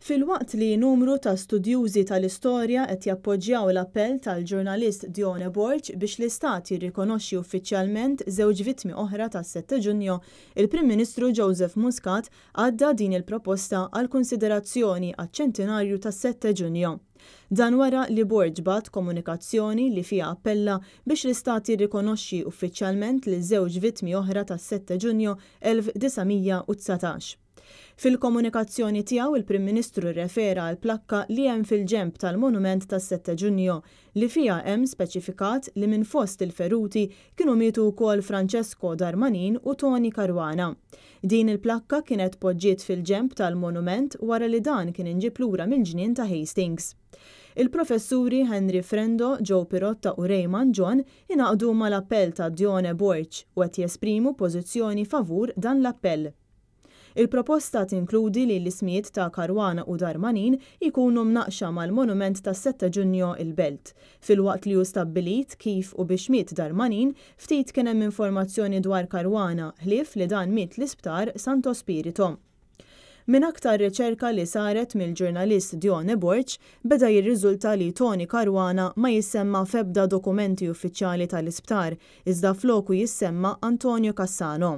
Filwaqt li numru ta' studjużi tal-istorja qed jappoġġjaw l-appell tal-ġurnalist Dione Borg biex l-Istat jirrikonoxxi uffiċjalment żewġ vittmi oħra tas-Sette Giugno, il-Prim Ministru Joseph Muscat għadda din il-proposta għall-kunsiderazzjoni għaċ-ċentinarju tas-Sette Giugno. Dan wara li Borg bagħat komunikazzjoni li fiha appella biex l-Istat jirrikonoxxi uffiċjalment lil żewġ vittmi oħra tas-Sette Giugno 1919. Fil-komunikazzjoni tiegħu il-Prim Ministru rrefera għal plakka li hemm fil-ġenb tal-monument tas-Sette Giugno li fiha hemm speċifikat li minn fost il-feruti kienu mietu wkoll Francesco Darmanin u Toni Caruana. Din il-plakka kienet poġġiet fil-ġenb tal-monument wara li dan kien inġieb lura mill-ġnien ta' Hastings. Il-professuri Henry Frendo, Joe Pirotta u Ray Mangion ingħaqdu mal-appell ta' Dione Borg u qed jesprimu pożizzjoni favur dan l-appell. Il-proposta tinkludi li l-ismijiet ta' Caruana u Darmanin jkunu mnaqxa mal-monument tas-Sette Giugno il-Belt. Filwaqt li hu stabbilit kif u biex miet Darmanin, ftit kien hemm informazzjoni dwar Caruana ħlief li dan miet l-isptar Santo Spirito. Minn aktar riċerka li saret mill-ġurnalist Dione Borg, beda jirriżulta li Toni Caruana ma jissemma f'ebda dokumenti uffiċjali tal-isptar, iżda floku jissemma Antonio Cassano.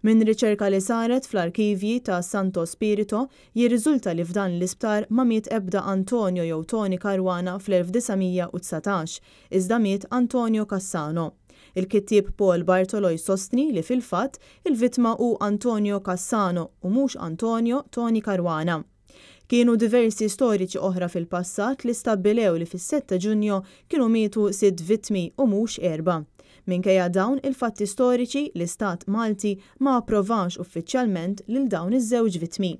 Minn riċerka li saret fl-arkivji ta' Santo Spirito jirriżulta li f'dan l-isptar ma miet ebda Antonio jew Toni Caruana fl-1919, iżda miet Antonio Cassano. Il-kittieb Paul Bartolo jsostni li fil-fatt il-vittma hu Antonio Cassano u mhux Antonio Toni Caruana. Kienu diversi storiċi oħra fil-passat li stabbilew li fis-Sette Giugno kienu mietu sitt vittmi u mhux erba'. Minkejja dawn il-fatti storiċi, l-Istat Malti ma approvax uffiċjalment lil dawn iż-żewġ vittmi.